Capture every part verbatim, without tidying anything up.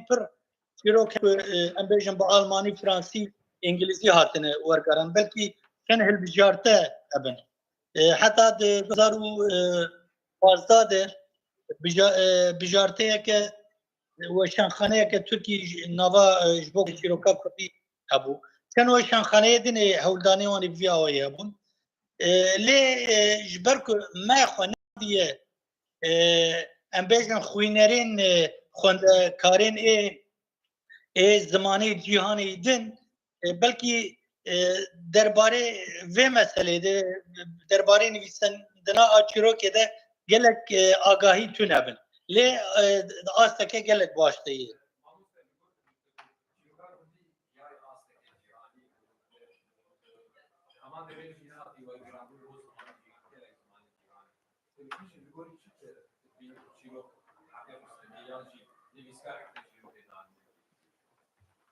pir çîrok ku, e, em bêjin bi almanî, fransî, îngilîzî hatine wergeran. Belkî çend hilbijarte hebin. E, heta di du hezar û pazdeh de bija-, e, bijarteyeke, weşanxaneyeke Tirkî ji nava, e, ji bo çîroka Kurdî hebû. Çend weşanxaneyê din ê hewldanê wan ê bi vî awayî hebûn. E, lê, e, ji ber ku me xwe nediye, e, em bêjin xwînerên, e, xwendekarên ê, ê zimanê cîhanê din, e, belkî, e, derbarê vê meselê de, derbarê nivîsandina a çîrokê de gelek, e, agahî tune bin. Lê, e, di asteke gelek baş de ye.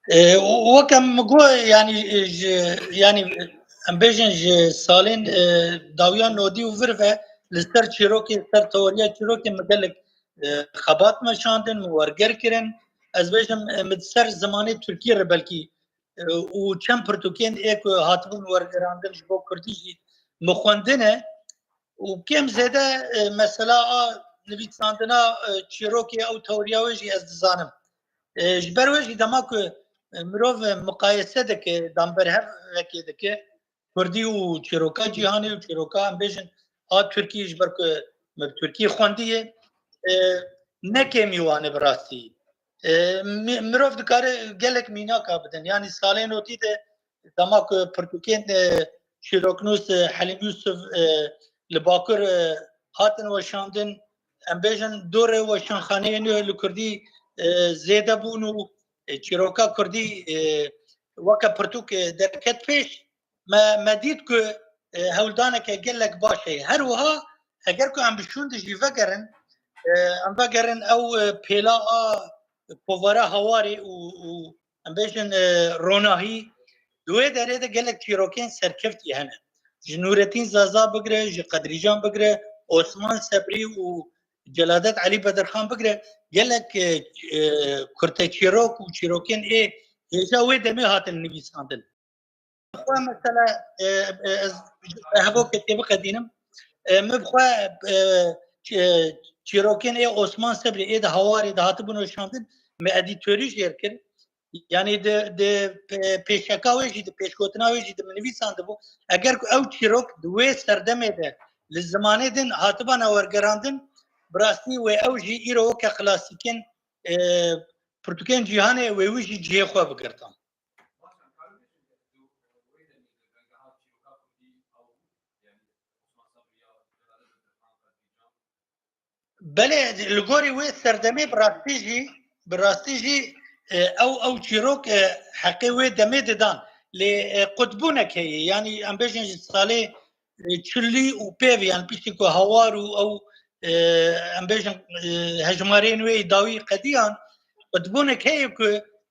E, weke min got, yanî, e, ji, yanî, em bêjin ji salên, e, dawiya nodî û vir ve li ser çîrokê, ser teoriya çîrokê min gelek, e, xebat meşandin, min werger kirin. Ez bêjim, e, min ser zimanê Tirkî re belkî, e, û çend pirtûkên ê ku hatibûn wergerandin ji bo Kurdî jî min xwendine. Û kêm zêde, e, mesela a nivîsandina, e, çîrokê ew teoriya wê jî ez dizanim. E, ji ber wê jî dema ku, e, mirov, e, miqayese dike, dan berhevekê dike, Kurdî û çîroka cîhanê û çîroka, em bêjin, a Tirkî, ji ber ku min bi Tirkî xwendiye, e, ne kêmî wan e bi rastî. E, mi-, mirov dikare gelek mînaka bidin. Yanî salên notî de dema ku pirtûkên, e, çîroknûs, e, Helîm Yûsif, e, li Bakur, e, hatin weşandin, em bêjin dorê weşanxaneyê nû li Kurdî, e, zêde bûn û, e, çîroka Kurdî, e, weke pirtûk, e, derket pêş, me, me dît ku, e, hewldaneke gelek baş heye. Her wiha eger ku em bi şûn de jî vegerin, e, em vegerin ew, e, pêla a kovara Hawarê û, û em bêjin, e, Ronahî, di wê derê de gelek çîrokên serkeftî hene. Ji Nûretîn Zaza bigire, ji Qedrîcan bigire, Osman Sebrî û Celadet Elî Bedirxan bigire, gelek, e, e, kurteçîrok û çîrokên ê hêja wê demê hatin nivîsandin. Xwe mesela, e, e, ez ji hevokê tê biqedînim. E, min bi xwe, e, çi-, çîrokên ê Osman Sebrî ê di Hawarê de hatibûn weşandin, min edîtorî jêr kir. Yanî di, di, e, pêşeka wê jî, di pêşgotina wê jî de min nivîsandibû. Eger ku ew çîrok di wê serdemê de li zimanê din hatibana wergerandin, bi rastî wê ew jî îro weke klasîkên, e, pirtûkên cîhanê wê wî jî cihê xwe bigirtan. Belê, li gorî wê serdemê bi rastî jî, bi rastî jî, e, ew, ew çîrok, e, heqê wê demê didan. Lê, e, qutbûnek heye. Yanî em bêjin ji salê, e, çilî û pêv, yan piştî ku Hawar û ew, e, em bêjin, e, hejmarên wê dawî qediyan, qutbûnek heye ku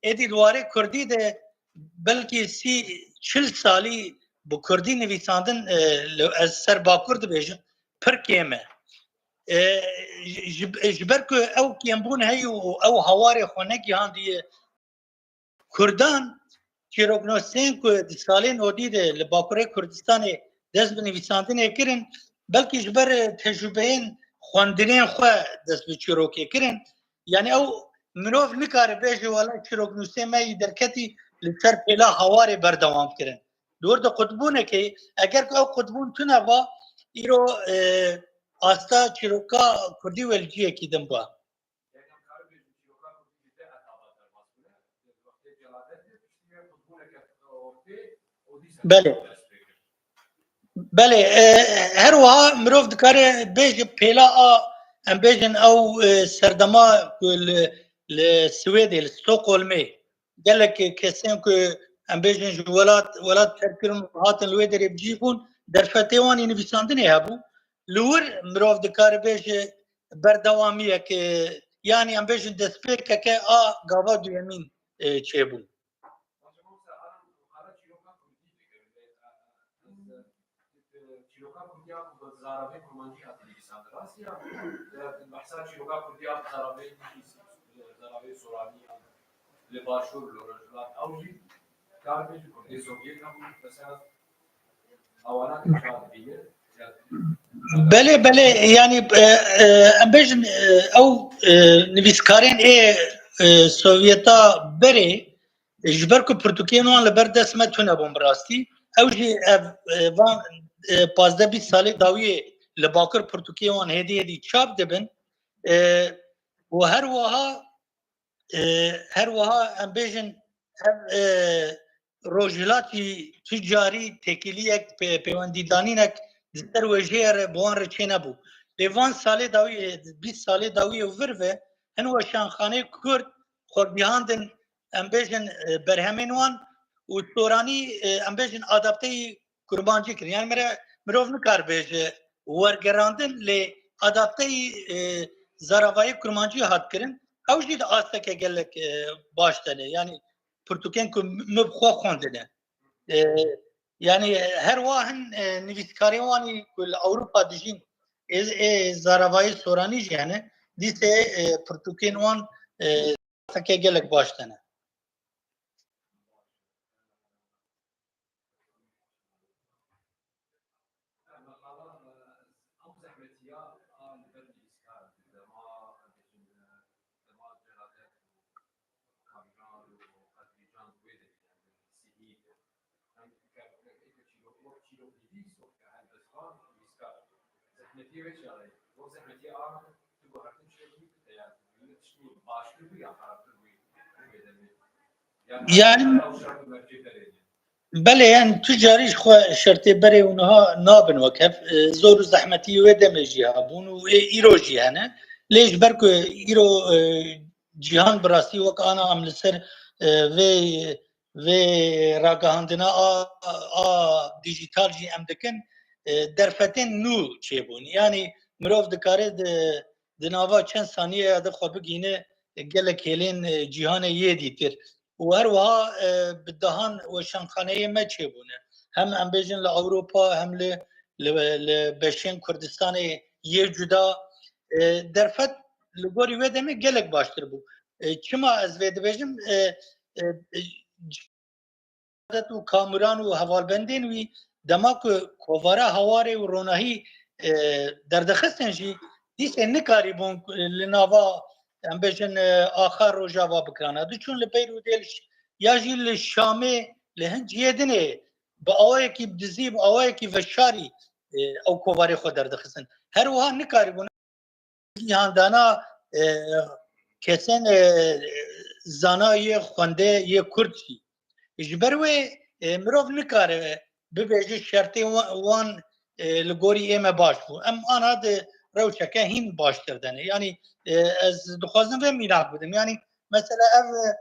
êdî di warê kurdî de belkî sî, çil salî bi kurdî nivîsandin, e, li, ez ser Bakur dibêjim, pir kêm e. E, ji, ji, ji ber ku ew kêmbûn heye û ew Hawarê xwe negihandiye Kurdan, çîroknusên ku di salên odî de li Bakurê Kurdistanê dest bi nivîsandinê kirin, belkî ji ber tecrûbeyên xwendinên xwe dest bi çîrokê kirin. Yanî ew mirov nikare bêje wela çîroknusê me yî derketî li ser pêla Hawarê berdewam kirin. Li wir de qutbûnekê, eger ku ew qutbûn tune ba, îro, e, asta çîroka kurdî wê li cihekî din ba. Belê. Belê, e, her wiha mirov dikare bêje pêla a, em bêjin ew, e, serdema ku li, li Swêdê, li Stockholmê, gelek kesên ku em bêjin ji welat, welat terk kirin û hatin li wê derê bi cih bûn, derfetê wan ê nivîsandinê hebû. Li wir mirov dikare bêje berdewamiyek, e, yanî em bêjin destpêkeke a gava duyemîn, e, çêbû. Li Başûr, li Rojhilat, ew jî kar bêjin Kurdê Sovyet hebûn, mesela, ewana çawa dibînin? Belê, belê, yanî, e, e, em bêjin, e, ew, e, nivîskarên ê, e, Sovyeta berê, ji ber ku pirtûkên wan li ber dest me tune bûn bi rastî. Ew jî ev, e, van, e, pazdeh bîst salê dawiyê li Bakur pirtûkê wan hêdî hêdî çap dibin. E, û her wiha, e, her wiha em bêjin ev, e, Rojhilat jî tu carî têkiliyek, pê-, pêwendîdanînek di ser wêjeyê re bi wan re çênebû. Lê van salê dawiyê, bîst salê dawiyê û vir ve hin weşanxaneyê Kurd xwe gihandin, em bêjin, e, berhemên wan û soranî, e, em bêjin adapteyî kurmancî kirin. Yani mire, mirov nikar bêje wergerandin, lê adapteyî, e, zaravayê kurmancî hat kirin. Ew jî di asteke gelek, e, baş de ne. Yani pirtûkên ku min bi xwe xwendine. E, yani her wa hin, e, nivîskarên wanî ku li Ewropa dijîn, ê, ê zaravayê soranî jî hene. Dîsê, e, pirtûkên wan, e, fekê gelek baş tene. Zehmetî wê çaxê, wek zehmetî a, tu guhertin çêbû, eya tiştî baştir bû ya xerabtir bû wê demê. Yani, yani, ew şert û mercê berê. Belê, yani tu carî ji xwe şertê berê û niha nabin wek hev. E, zor û zehmetî wê demê jî hebûn û ê îro jî hene. Lê ji ber ku îro, e, cîhan bi rastî wek ana em li ser, e, vê vê ragihandina a, a dîjîtal jî em dikin, e, derfetên nû çêbûn. Yanî mirov dikare di, di nava çend saniyeya de xwe bigihîne gelek hêlên, e, cîhanê yê dîtir. Û her wiha, e, bi dehan weşanxaneyê me çêbûne. Hem em bêjin li Ewropa, hem li, li, li beşên Kurdistanê yê cuda, e, derfet li gorî wê demê gelek baştir bû. E, çima ez vê dibêjim? E, e, e, Cevdet û Kamuran û hevalbendên wî dema ku kovara Hawarê û Ronahî, e, derdixistin jî, dîsê nikarîbûn li nava, em bêjin, e, axa Rojava bikirana. Diçûn li Beyrûdê li ş-, ya jî li Şamê, li hin cihê dinê bi awayekî bi dizî, bi awayekî veşarî, e, ew kovarê xwe derdixistin. Her wiha nikarîbûn gihandana, e, kesên, e, zana yê xwendê yê Kurd jî. Ji ber wê, e, mirov nikare bibêje şertê wa-, wan, e, li gorî ê me baş bû. Em ana di rewşeke hîn baştir de ne. Yanî, e, ez dixwazim vê mînak bidim. Yanî mesela ev, e,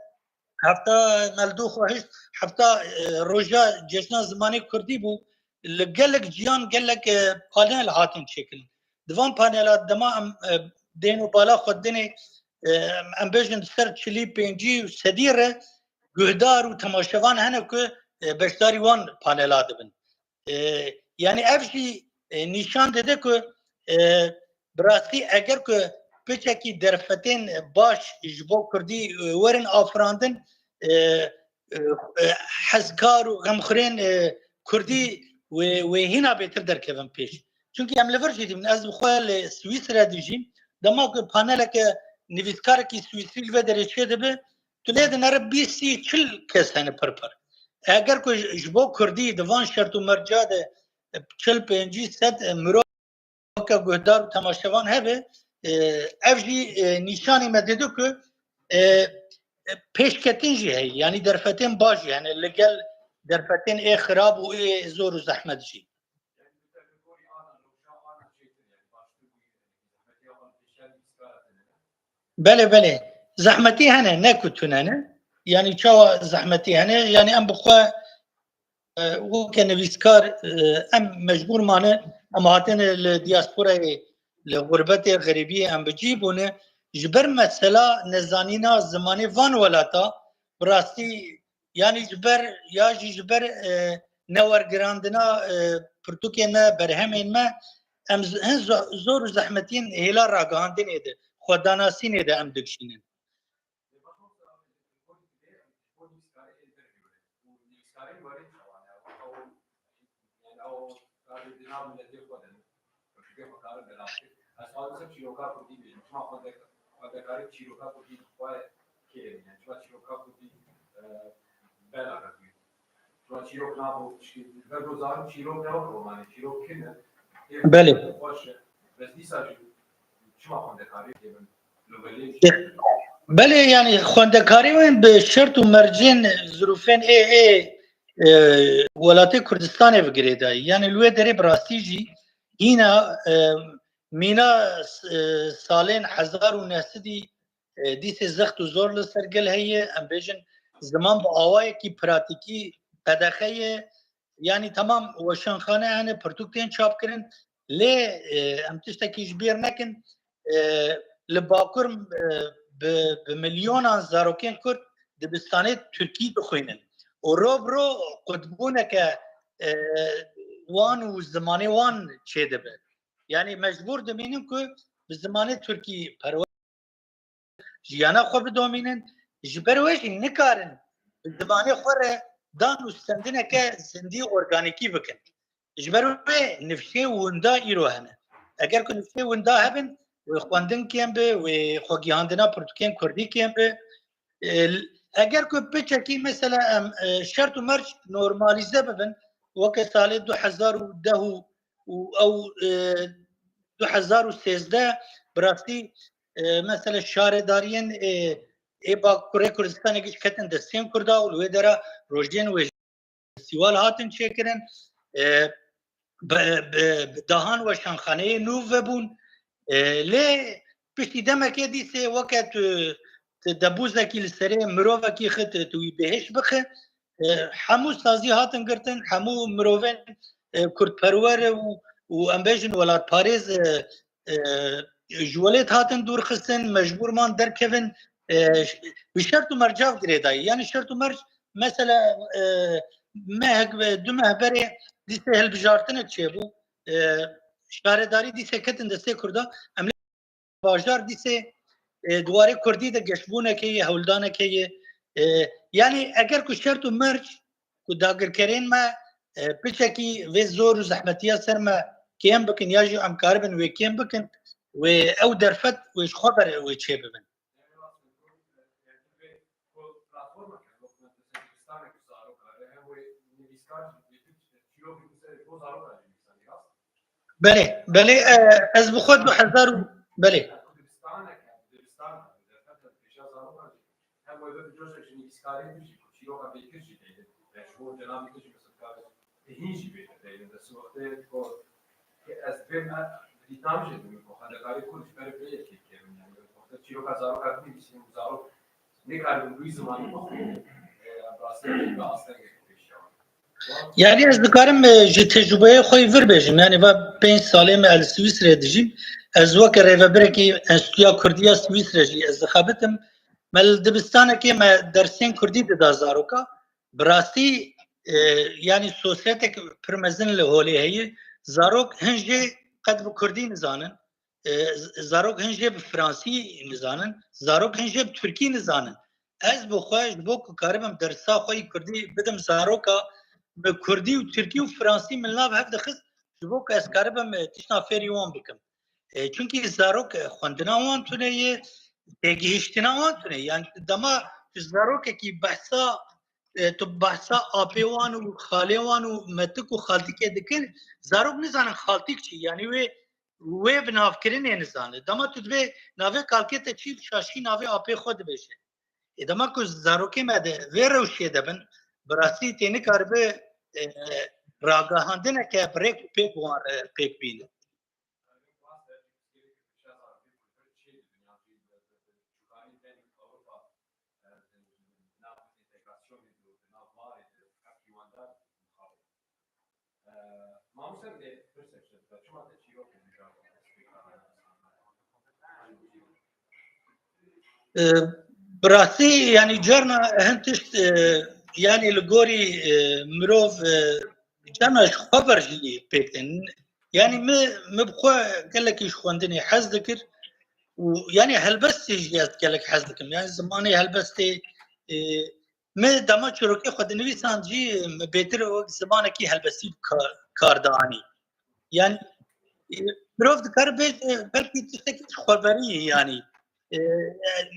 hefta, me li dû xwe hişt, hefta, e, roja Cejna Zimanê Kurdî bû. Li gelek ciyan gelek, e, panel hatin çêkirin. Di van panela dema em, e, dên û bala xwe dinê, e, em bêjin ser çilî, pêncî û sedî re guhdar û temaşevan hene ku, e, beşdarî wan panela dibin. E, yanî ev jî, e, nîşan dide ku, e, bi rastî eger ku piçekî derfetên baş ji bo Kurdî, e, werin afirandin, e, e, e, hezkar û xemxurên, e, Kurdî wê, wê hîna bêtir derkevin pêş. Çunkî em li vir jî dibînin. Ez bi xwe li Swîsre dijîm. Dema ku paneleke nivîskarekî Swîsrî li vê derê çêdibe, tu lê dinere bîst, sî, çil kes hene pir pir. Eger ku ji, ji bo Kurdî di van şert û merca de, e, çil, pêncî, sed, e, mirov weke guhdar û temaşevan hebe, e, ev jî, e, nîşanî me dide ku, e, e, pêşketin jî heye, yanî derfetên baş jî hene, li gel derfetên ê xirab û ê zor û zehmet jî. Belê, belê. Zehmetî hene, ne ku tune ne. Yanî çawa zehmetî hene? Yanî em bi xwe, e, weke nivîskar, e, em mecbûr mane, em hatine li diasporayê, li xurbetê, xerîbiyê em bi cî bûne. Ji ber mesela nezanîna zimanê van welata, bi rastî, yanî ji ber, ya jî ji ber, e, newergirandina, e, pirtûkên me, berhemên me, em z-, hin zo-, zor û zehmetiyên hêla ragihandinê de, xwedanasînê de em dikişînin. nivîskarê ê vir jî were. Û nivîskarên werê çawa ne? Ew, yani ew karê di nav miletê xwe de ne. Çûke xwe karin belavkir. Ez xwadim ser çîroka kurdî bêjim. Çima xwendek-, xwendekarê çîroka kurdî bi xwe kêm e? Yani çima çîroka kurdî, e, bela re bûye? Çima çîrok nabo tişkî? Ber ku zanim çîrok ne wek romanê. Çîrok kin e. Ê Belê. Xweş e. Bes dîsa jî çima xwendekarê kêm in? Belê, yani xwendekarê wê bi şert û mercên zirûfên ê, ê, e, welatê Kurdistanê bi girêdayî. Yani li wê derê bi rastî jî hîna, e, mîna, e, salên hezar û neh sedî, e, dîsê zext û zor li ser gel heye. Em bêjin ziman bi awayekî pratîkî qedexe ye. Yani tamam weşanxane hene, pirtûk tên çapkirin, lê, e, em tiştekî ji bîr nekin, e, li Bakur, e, bi, bi milyonan zarokên Kurd dibistanê Tirkî dixwînin. Û ro bi ro qutbûneke, e, wan û zimanê wan çêdibe. Yani mecbûr dimînin ku bi zimanê Tirkî perwer jiyana xwe bidomînin, ji ber wê jî nikarin bi zimanê xwe re dan û stendineke zindî organîkî bikin. Ji ber wê nifşê winda îro hene. Eger ku nifşê winda hebin, wê xwendin kêm bi, wê xwegihandina pirtûkên kurdî kêm bi. E, eger ku piçekî mesela em, e, şert û merc normalîze bibin, weke salê du hezar û deh û, û ew, e, du hezar û sêzdeh bi rastî, e, mesela şaredariyên, e, ê Bakurê Kurdistanê giş ketin destên Kurda û li wê dera rojên wê festîval hatin çêkirin. E, bi, bi, bi dahan weşanxaneyê nû vebûn. E, lê piştî demekê dîsê weke tu, tu debûzekî li serê mirovekî xit, tu wî bêhiş bixi. E, hemû sazî hatin girtin, hemû mirovên, e, kurdperwer û, û em bêjin welatparêz, e, e, ji welêt hatin dûrxistin, mecbûr man derkevin, e, bi şert û mercav girêdayî. Yani şert û merc, mesela, e, mehek ve du meh berê dîsê hilbijartinek çêbû. E, şaredarî dîsê ketin destê Kurda. Em bajar dîsê, e, di warê kurdî de geşbûnekê ye, hewldanekê ye. E, yani eger ku şert û merc ku dagirkerên me, e, piçekî vê zor û zehmetiya ser me kêm bikin ya jî em karibin wê kêm bikin, wê ew derfet wê ji xwe ber wê çê bibin. Belê, belê, e, ez bi xwe du hezar û, belê. Yani ez dikarim, e, ji tecrubeyê xwe yî vir bêjim. Yani va pênc salê me li Swîsrê dijîm. Ez weke rêvebirekî Enstitûya Kurdî ya Swîsrê jî ez dixebitim. Me li dibistanekê me dersên kurdî dida zaroka. Bi rastî, e, yani sosyetek pir mezin li holê heye. Zarok hin jê qet bi kurdî nizanin. E, z-, zarok hin jê bi fransî nizanin. Zarok hin jê bi tirkî nizanin. Ez bi xwe ji bo ku karibim dersa xwe yî kurdî bidim zaroka, bi kurdî û tirkî û fransî min nav hev dixist, ji bo ku ez karibim, e, tiştan fêrî wan bikim. E, çunkî zarok, e, xwendina wan tune ye, têgihiştina wan tune ye. Yani dema tu zarokekî behsa, e, tu behsa apê wan û xalê wan û metik û xaltikê dikir, zarok nizanin xaltik çi. Yani wê, wê bi navkirinê nizane. Dema tu divê navê kalkê te çi, şaşî navê apê xwe dibêje. Ê, dema ku zarokê me de vê rewşê de bin, bi rastî tê nikaribe, e, ragihandineke bi rêk û pêk wan re pêk bîne. E, bi rastî, yani carna hin tişt, e, yani li gorî, e, mirov, e, carna ji xwe ber jî pêk tên. Yani min, min bi xwe gelekî ji xwendinê hez dikir û yani helbestê jî ez gelek hez dikim. Yani zimanê helbestê, e, Me dema çîrokê xwe dinivîsand jî me bêtir wek zimanekî helbestî bi kar, kar dianî. Yani, e, mirov dikare bêje, belkî tiştekî ji xweverî ye, yani. E,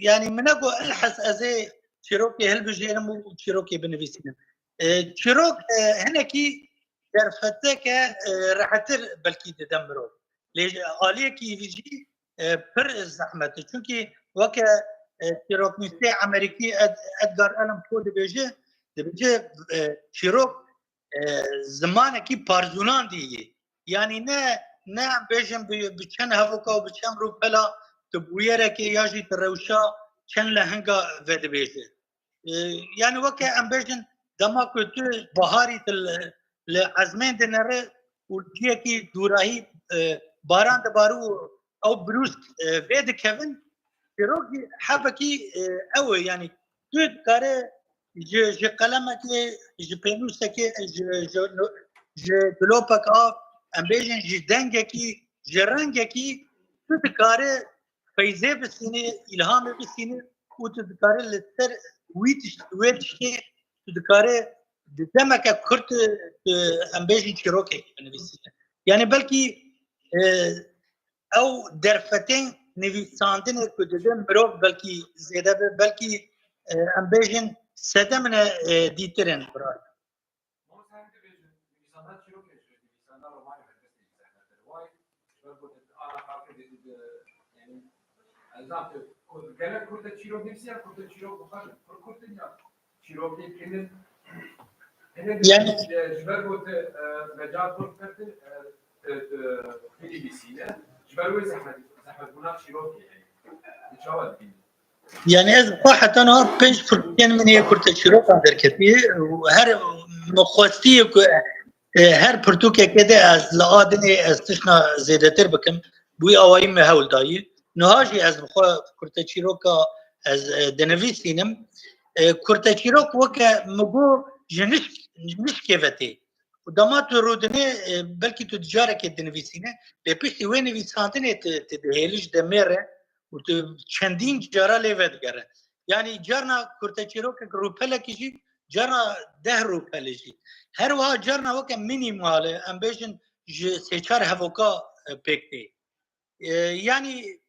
yani, min negot, "Elhes, ez ê çîrokê hilbijêrim û çîrokê binivîsînim." E, çîrok, e, hinekî derfeteke, e, rehetir belkî dide mirov. Lê ji aliyekî vî jî, e, pir zehmet e. Çunkî weke, e, çîroknûsê Amerîkî Ed-, Edgar Allan Poe dibêje, dibêje, e, çîrok, e, zimanekî parzûnandî ye. Yanî ne, ne em bêjin bi, bi çend hevoka û bi çend rûpela tu bûyerekê ya jî tu rewşa çend lehinga vedibêje. E, yani weke em bêjin dema ku tu baharî tu li, li ezmên dinere û li ciyekî dûrahî, e, baran dibare û ew brûsk, e, vê dikevin, çîrok jî hebekî, e, ew e, yani tu dikare ji, ji qelemekê, ji pênûsekê, ji, ji, ji dilopek av, em bêjin ji dengekî, ji rengekî, tu dikare feyzê bisînî, îlhamê bisînî û tu dikare li ser wî tişt-, wê tiştê tu dikare di demeke kurt, e, em bêjin çîrokekî binivîsîne. Yani belkî, e, ew derfetên nivîsandinê ku dide mirov belkî zêde be, belkî, e, em bêjin sedemine, e, dîtir in bi rastî. Ama sen de bir insanlar çirok yaşıyor, insanlar roman üretmesi zahmetleri var. Şöyle bu ana farkı dedi, yani, elbette, gerek kurta çirok hepsi ya, kurta çirok bu kadar. Kur kurta ya. Çirok değil, kimin, kimin Yani- e, ji ber ku te, e, mecal kur kete, e, e, e, bidî bisîne. Ji ber wê zehmet, zehmet buna çirok yani. Çawa dibîne? Yani ez xwe heta niha pênc pirtûkên min yê kurte çîrokan derketiye û her min xwestiye ku, e, her pirtûkekê de ez li a dinê ez tiştna zêdetir bikim. Bi wî awayî me hewl dayî. Niha jî ez bi xwe kurte çîroka ez, e, dinivîsînim. E, kurte çîrok weke min got ji nişk-, nişkê ve tê. Û dema tu rûdinê, e, belkî tu carekê dinivîsîne, lê piştî wê nivîsandinê tu, tu dihêlî ji demê re û tu çendîn cara lê vedigere. Yani carna kurteçîrokek rûpelekî jî, carna deh rûpelê jî. Her wiha carna weke mînîmal e, em bêjin ji sê çar hevoka, e, pêk tê. E, yani,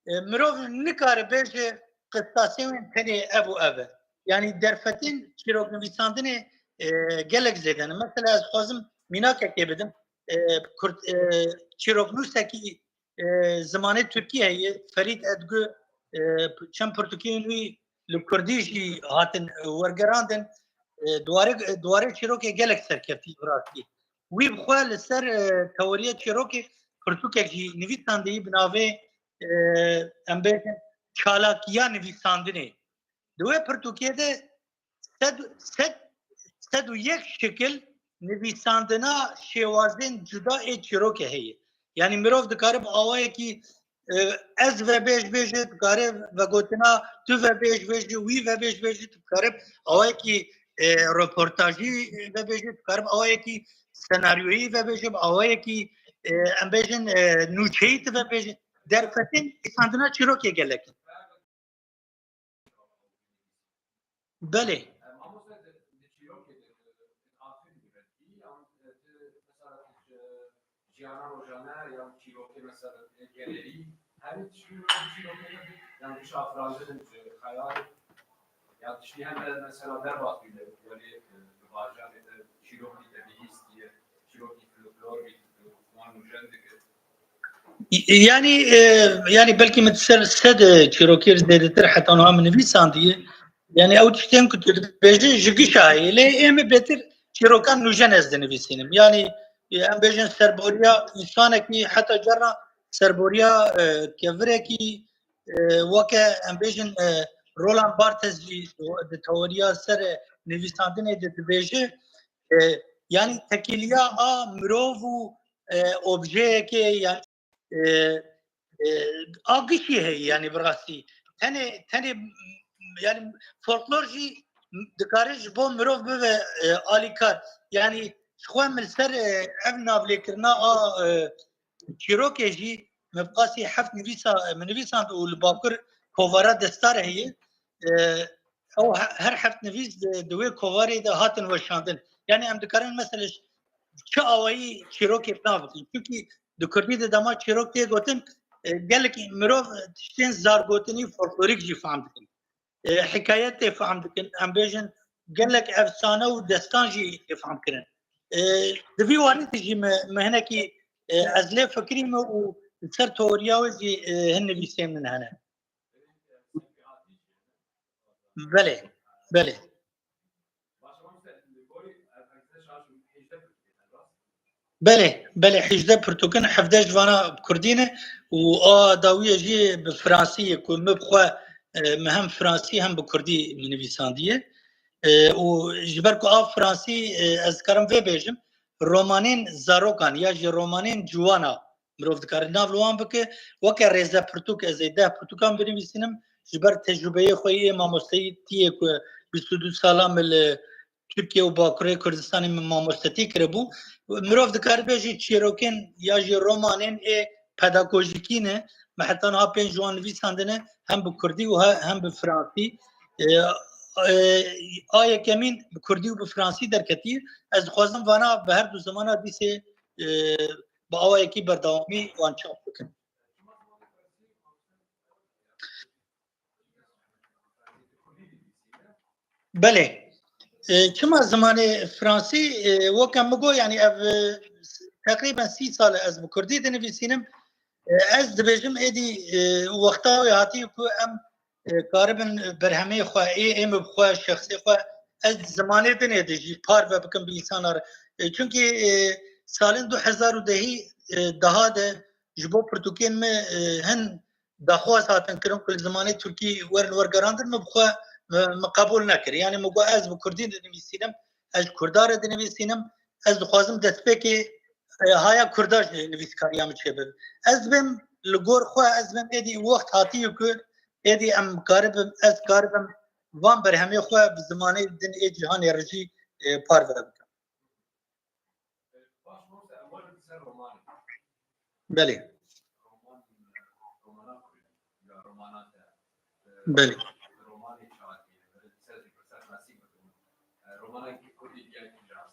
e, mirov nikare bêje qistasê wê tenê ev û ev e. Yani derfetên çîroknivîsandinê, e, gelek zêde ne. Mesela ez xwazim mînakekê bidim. E, Kurd, e, çîroknûsekî, e, zimanê Tirkî heye, Ferît Edgü, e, çend pirtûkên wî li Kurdî jî hatin, e, wergerandin. E, di warê, di warê çîrokê gelek serkeftî bi rastî. Wî bi xwe li ser, e, teoriya çîrokê pirtûkek jî nivîsandî bi navê, e, em bêjin çalakiya nivîsandinê. Di wê pirtûkê de sed, sed, sed û yek şikil nivîsandina şêwazên cuda ê çîrokê heye. Yani mirov dikare bi awayekî, e, ez vebêj bêje, dikare vegotina tu vebêj bêje, wî vebêj bêje, tu dikare bi awayekî, e, reportajî vebêje, dikare bi awayekî senaryoyî vebêje, bi awayekî, e, em bêjin, e, nûçeyî tu vebêje. Derfetên nivîsandina çîrokê gelek in. Belê. Jiyana rojane yan çîrokê mesela gelerî, her tiştî çîrokê yan tişt afirandin ji xeyal, yan tiştî hem de mesela berbat bîne, yani, e, bi bajarê de çîrokî te bihîstiye, çîrokî folklor bî, wan nûjen dikir. Yani, e, yani belkî min ser sed çîrokê zêdetir heta niha min nivîsandiye. Yani ew tiştên ku tu dibêjî ji gişa heye. Lê ê min bêtir çîrokan nûjen ez dinivîsînim. Yani, e, em bêjin serboriya însanekî, heta cara serboriya, e, kevirekî, e, weke em bêjin, e, Roland Barthes jî di teoriya ser, e, nivîsandinê de dibêje, e, yani tekîliya a mirov û, e, objeyekê, yani, e, e, a gişî heye, yani bi rastî. Tenê, tenê, yani folklor jî dikare ji bo mirov bibe, e, alîkar. Yani ji xwe min li ser, e, ev navlêkirina a, e, çîrokê jî min bi qasî heft nivîsa, min nivîsand û li Bakur kovara Destar heye. E, ew he-, her heft nivîs di, di wê kovarê de hatin weşandin. Yani em dikarin mesela ş-, çi awayî çîrokê nav bikin. Çünkü di kurdî de dema çîrok tê gotin, e, gelek mirov tiştên zargotinî folklorîk jî fam dikin. E, hikayet tê fam dikin. Em bêjin gelek efsane û destan jî tê fam kirin. E, di vî warî de jî me, me hinekî, e, ez lê fikirî me û li ser teoriya wê jî, e, hin nivîsên min hene. Belê, belê. Belê, belê, hejdeh pirtûkin, hevdeh ji vana bi kurdî ne û a dawiye jî bi fransî ye ku min bi xwe, e, min hem fransî hem bi kurdî min nivîsandiye. E, û ji ber ku a fransî, e, ez dikarim vê bêjim, romanên zarokan ya jî romanên ciwana mirov dikare nav li wan bike. Weke rêze pirtûk ez ê deh pirtûkan binivîsînim, ji ber tecrûbeyê xwe yê mamosteyîtiyê ku bîst û du sala min li Tirkiye û Bakurê Kurdistanê min mamostetî kiribû. Mirov dikare bêjî çîrokên ya jî romanên ê pedagojîkî ne. Me heta niha pênc ji wan nivîsandine, hem bi kurdî û he-, hem bi fransî. E, e, a yekemîn bi kurdî û bi fransî derketiye. Ez dixwazim vana bi her du zimana dîsê, e, bi awayekî berdewamî wan çap bikin. Belê. E, çima zimanê fransî, e, weke min got, yani ev, e, teqrîben sî sal e ez bi kurdî dinivîsînim. E, ez dibêjim êdî, e, wexta wê hatiye ku em, e, karibin berhemê xwe, ê, ê min bi xwe, şexsê xwe, ez di zimanê dinê de jî parve bikim bi însanan re. E, çunkî, e, salên du hezar û dehî, e, daha de ji bo pirtûkên me, e, hin daxwaz hatin kirin ku li zimanê tirkî werin wergerandin, min bi xwe, min, min qebûl nekir. Yani min got ez bi kurdî dinivîsînim, ez ji kurda re dinivîsînim, ez dixwazim destpêkê, e, haya kurda ji nivîskariya min çêbibe. Ez dibêm li gor xwe, ez dibêm êdî wext hatiye ku êdî em karibim, ez karibim van berhemê xwe bi zimanê din ê cîhanê re jî, e, parve bikim. Belê. Belê.